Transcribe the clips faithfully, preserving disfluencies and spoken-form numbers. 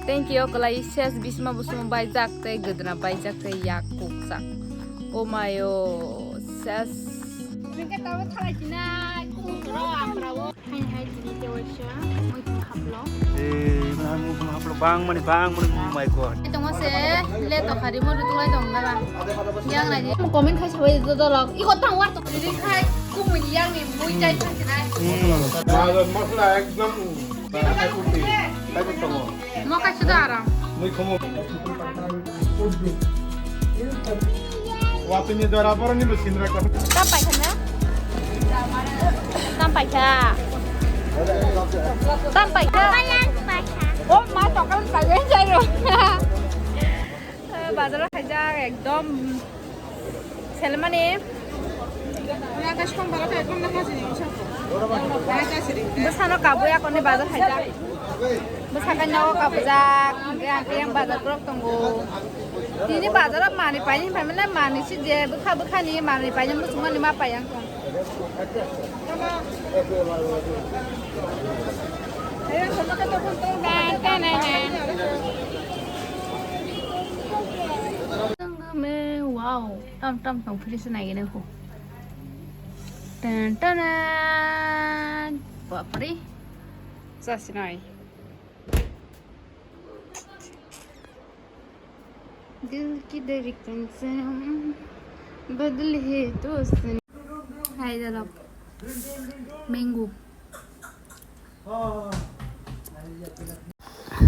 Thank you, kwlai ses bisma busuma baijak tei gwdna baijak tei yak kukjak. O mayo, ses. Nungke tabo thalai sinai, kumung toro amrao. Hai hai tini te waisa, muikhum haplo. Eh, muikhum haplo, bang mani, bang mani, oh my God. Tongo se, le to khari mo rutu lai tong baba. Yang lai ni. Mo comment khai sabai do do lok. Iko tang war to. Ri khai, kumung yang ni, mui jai thang sinai. Hmm. Masla ekdom. Mo kaisa da aram. Mui khomo. Watini dora boroni bo sindra ko. Tam paikha na? Tam paikha. Tam paikha. Oh, ma tokal paikha jai ro. Eh, bazar khaijak ekdom selmani. Bwsano kabui akoni bazar khaijak. Bwsakhe nogo kabujak, hwnkhe ang khe yang bazar borok tongo. Tini bazaro manwi painani phaimani, manwi si je bwkha bwkhani manwi painani muchungmani ma pai ang tong. Wow, tam tam tong phiri se nai gini ho. Tan tan. Bapre. Sa sinai. Dil ki dhadkan sanam badal hai to sanam. Hai jalap. Mango.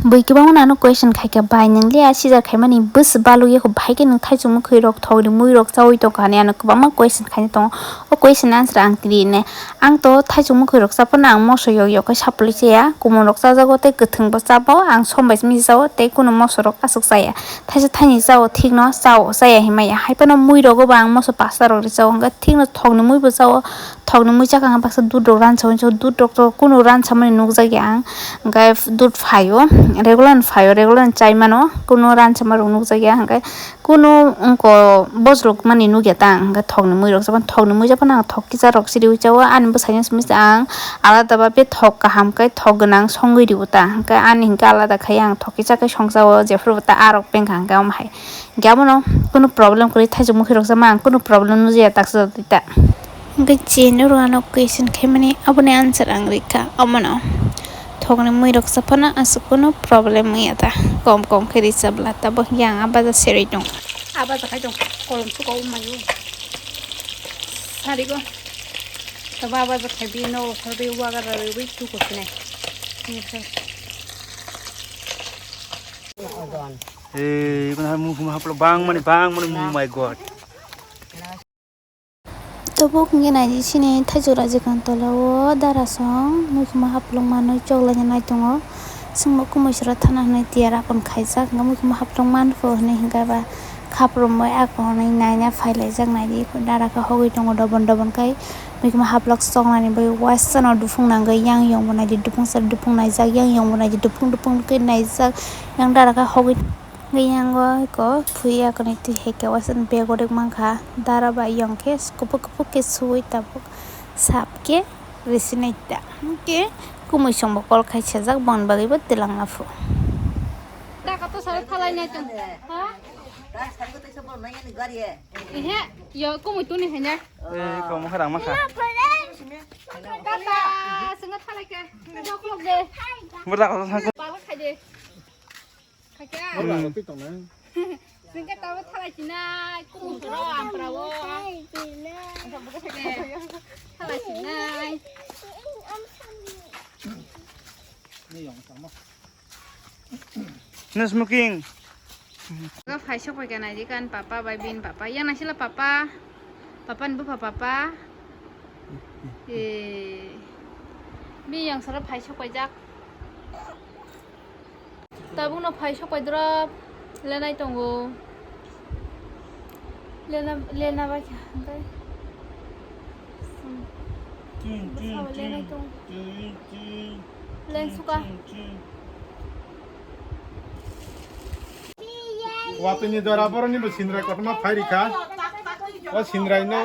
Bui kibangma nano question khaikha, bai nwng le a sijar khaimani bwswk balukya kho, bahai khe nwng thaichung mwkhwirok, thokni muirok chaui tongkha hinwi ano kwbangma question khaina tongo. O question answer ang tini rinai. Ang to thaichung mwkhwirok chaphano ang moso yok yok khe saplai chaya, kumungrok chajago tei kwthwngbo chabo, ang som bai simi chao tei kunu mosorok aswk chaya. Thaisa thaini chao thikno chao chaya hinmaya. Haiphano muirogo bo ang moso pasta rok ri chao, hwnkhe thikno thokni muibo chao, thokni mui chakha hwnkhe baksa dudh rok ransa hwnwi chao, dudh rok to kunu ransamani nukjakya ang, hwnkhe dudh phaio, regular phaio, regular chai mano, kunu ransamarok nukjakya, hwnkhe kunu wngkha bojrok mani nukya ta ang, hwnkhe thokni muirok chapang, thokni mui chapang ang thok kisa rok siriwi chao, ani bwsai simi ang alada ba be thok kaham khe thok gwnang songwi riwo ta, hwnkhe ani hinkhe alada khai ang thok kisa khe song chao, jephuru ta arok pengkha hwnkhe omo hai. Hwnkhe abono kunu problem kwrwi thaichung mwkhwirok chama ang kunu problem nukjaya taksa jotoi ta. Hwnkhe chini oro ano question khaimani aboni answer ang rikha omono. Thokni muirok chaphano aswk kunu problem wngya ta. Kom kom khe ri chabla tabuk yang a baja serwi tong. A baja khai tong kolom suka o mayo. Sarigo. Tabo a baja khai bino khorbe waga rarwi tu kosinai. Ei, iban hai mukhum haplo bang mani, bang mani, oh my God. Tabuk hwnkhe naidi sini thaichuk rajikhan tola o dara song muikhumo haplok manwi choklaina nai tongo. Chwngno kumui sora thana hwnwi tiyar aphan khaijak, hwnkhe muikhumo haplok manpho hwnwi hwnkhe ba khaprom bai ako hwnwi naina phai laijak. Naidi dara khe hogwi tongo dobon dobon khai. Muikhumo haplok choknani bai waisa no dupung nangwi yang yong bo naidi dupung sari dupung naijak, yang yong bo naidi dupung dupung khe naijak, yang dara khe hogwi. Yango eko phuya kwnwi twi hai khe waisa bag o rwk mankha. Dara bai yong khe kuphuk kuphuk khe suwi tabuk sap khe risi nai ta. Hwnkhe kumui songbo kol khai sajak boni bagwi bo twlang na phu. Daka to salo thalai nai tong. Ha? Ehe, yo kumui tuni hai na. Eh, komo kharang mankha. Tata, swngo thalai khe. Joklok de. Bwrda ko thang. Balo khai de. Khaikhe. Hmm. Singke tabo thalai sinai, kumung toro ampra o. Thalai sinai. No smoking. Ga phai sok pai khe nai di kan papa bai bin papa. Yang nai sila papa. Papa ni bupha papa. Eh. Bi yang sara phai sok pai jak. Tabukno phai sok pai drop lenai tongo. Lena, lena bai kha, hwnkhe. Ching, ching, bwsao lenai ching, tongo. Ching, ching, len ching, suka. Ching, ching. Watwini jora boroni bo sindra kotorma phai rikha. O sindrai no.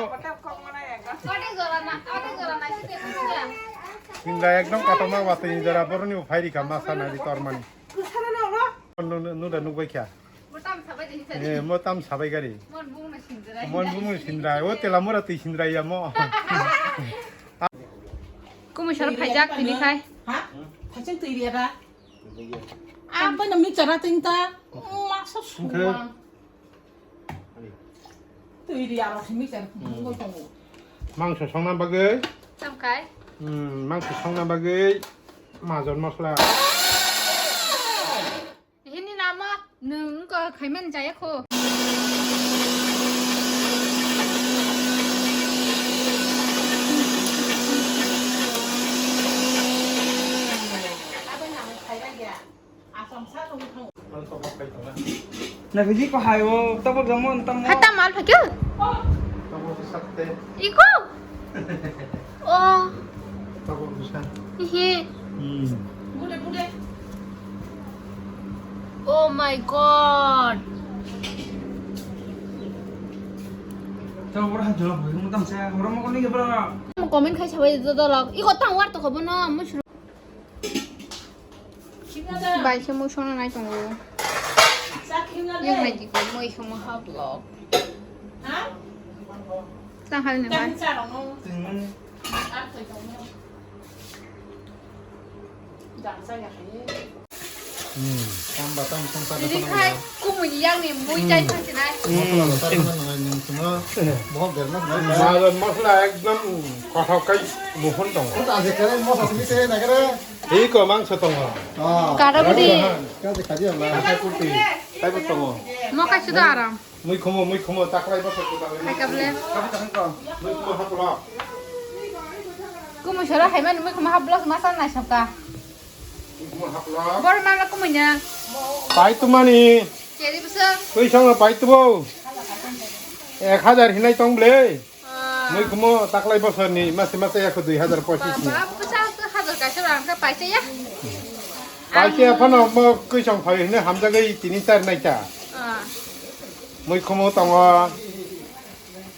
Sindra ekdom kotorma watwini jora boroni bo phai rikha masa nari tormani. Nuda nukbai kha. Mo tam sabai de hinsa. Eh, mo tam sabai gari. Mon bung na sindra. Mon bung na sindra. O tela mora twi sindra ya mo. Kumu sar phaijak tini khai. Ha? Phajak twi ria da. Apa na mi chara tin ta? Masa suang. Twi ria ro simi chara. Mangso songna bagwi. Tam khai. Hmm, mangso songna bagwi. Majon mosla. Hini nama nung ko khaiman jaya kho. Naikhe ko hayo, tabok jamo tamo. Hai tam mal phakyo. Tabok sakte. Iko. Oh. Tabok bisa. Ihe. Hmm. Bude, bude. Oh my God. Tabok ora hajolo, mo tam saya, ora mo koni ke bra. Comment khai sabai do dolok. Iko tang war to khobo no, mo Bai se mui songna nai tongo. Yang nai diko mui songma ha vlog. Tang hal ni bai. Hmm, tang ba tang song sa. Jadi khai kumui yang ni mui jai thang sinai. Masla ekdom kothok kai buhon tongo. Iko mangso tongo. Karabudi. Kakai kurti. Taibo tongo. Mo kaisa da aram. Mui khomo, mui khomo, taklai bosor ko taklai. Hai kable. Mui khomo haplo. Kumu soro hai man mui khomo haplo masa nai sokka. Mui khomo haplo. Bor mana kumunya. Pai tu mani. Keri busa. Tui song pai tu bo. Ek hajar hinai tong ble. Mui khomo taklai bosor ni mase mase ekho dui hajar pochis ni. Baba, bwsa hajar kaisa rang khe paisa ya. Paisa ya phano mo kwisong phai hwnwi hamjagwi tini char naita. Ah. Mui khomo tongo,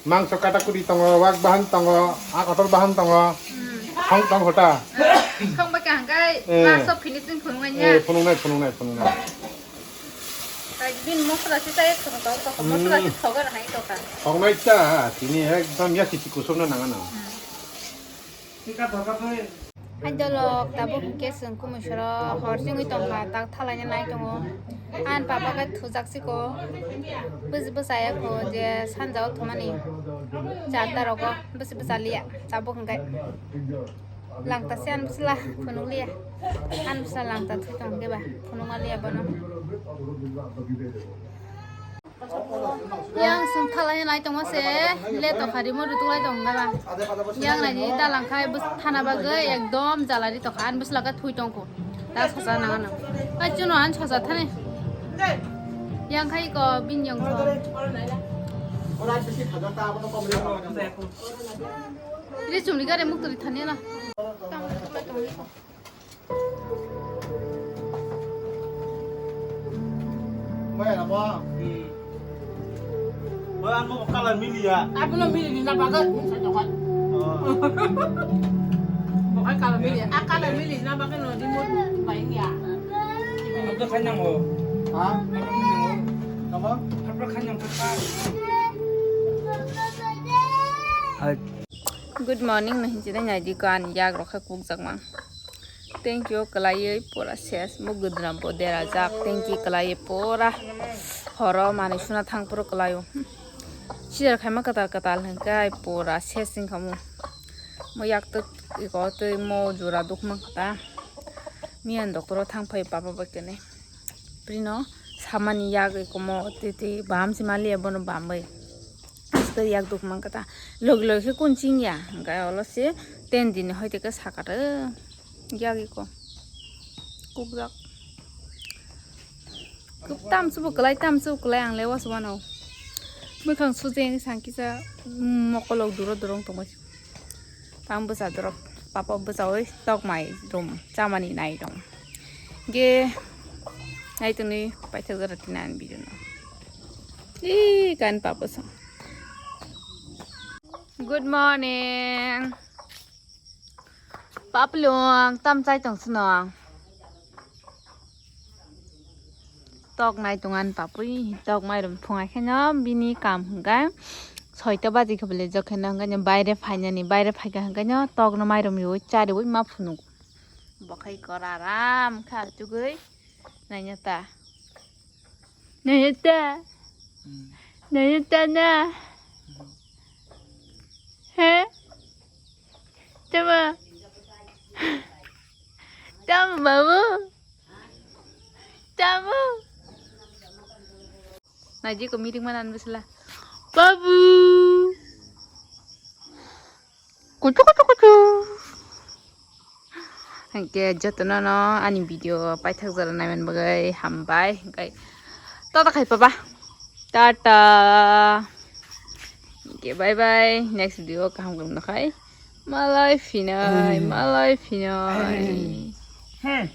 mangso katakuri tongo, wak bahan tongo, akotor bahan tongo. Hmm. Song tong hota. Song ba kang kai, eh, last of finishing phunung ya. Eh, phunung nai, phunung nai, phunung nai. Ekdin mosla se chai thok thok thok mosla se thogar hai to ka. Thok nai cha tini ekdom ya sisi kusum na nang ano. Hai dolok tabuk hwnkhe chwng kumusoro hor chwngwi tongkha tak thalaina nai tongo. Ani papa khe thujak siko bwsaya kho je sanja o thumani charta rogo bwswi bwsa liya tabuk hwnkhe. Langta se ani bwsla phunuk liya. Ani bwsla langta thwi tong khe ba phunuk ma liya bono. Yang sung thalai nai tongma se le to khari mo rutuk lai tong ba. Yang nai ni dalang khai bwsla thana bagwi ekdom jalari to kha ani bwsla khe thwi tong kho. Ta sosa nang ano. Ai chuno ani sosa thani. Yang khai ko bin yang ko. Ri chumni gare muk turi thani na. Maya na ba? Hmm. Ba ano kalar mili ya. Abono mili ni na baga. Oh. Bukai kalar mili. Ah, kalar mili na baga no di mo bai ya. Abdo kanyang ho. Ha? Abdo kanyang ho. Apa? Abdo kanyang ho. Hai. Good morning, no hinjinai naidi ko ani yak rokhe kukjakmang. Thank you kwlaiwi pura ses mo gudram bo derajak. Thank you kwlaiwi pura horo manwi suna thang puro kwlaio. Sijar khaima kwtal kwtal hwnkhe ai pura ses wngkha mo. Mo yak twk iko twi mo jora dukma kha ta. Miyan doctor o thang phai papa bai kene. Prino samani yak iko mo twi twi baham se maliya bono bambai. Aswk yak duk mankha ta. Logi logi khe kun ching ya. Hwnkhe olo se ten din ni hoi teke sakha ta. Yak iko. Kukjak. Kub tam chubu kwlai, tam chubu kwlai ang le wasu wano. Mwkhang sujeng sang kisa mokolok duro duro wng tongbai. Tang bwsa dorok papa bwsawi tokmai rum chamani nai tong. Ge nai tongni paithak jora tini ani video no. Ee, kan papa song. Good morning. Paplung, tam chai tong sino. Tok nai tongo ani papui, tok mairum phungai khe no bini kam hwnkhe soita baji khe bole jokhe no hwnkhe no baire phainani, baire phaikha hwnkhe no tok no mairum riui chariui ma phunugo. Bo khai kora aram khe achugui naina ta. Naina ta. Naina ta na. He? Tama. Tama babu. Tama. Naji ko meeting mana anu sila. Babu. Kuchu kuchu kuchu. Hingke jotono no ani video paithak jora naiman bagwi hambai. Hingke tata khai paba. Tata. Hingke bye bye. Next video kaham kaham no khai. Malai phinai, malai phinai. Hmm.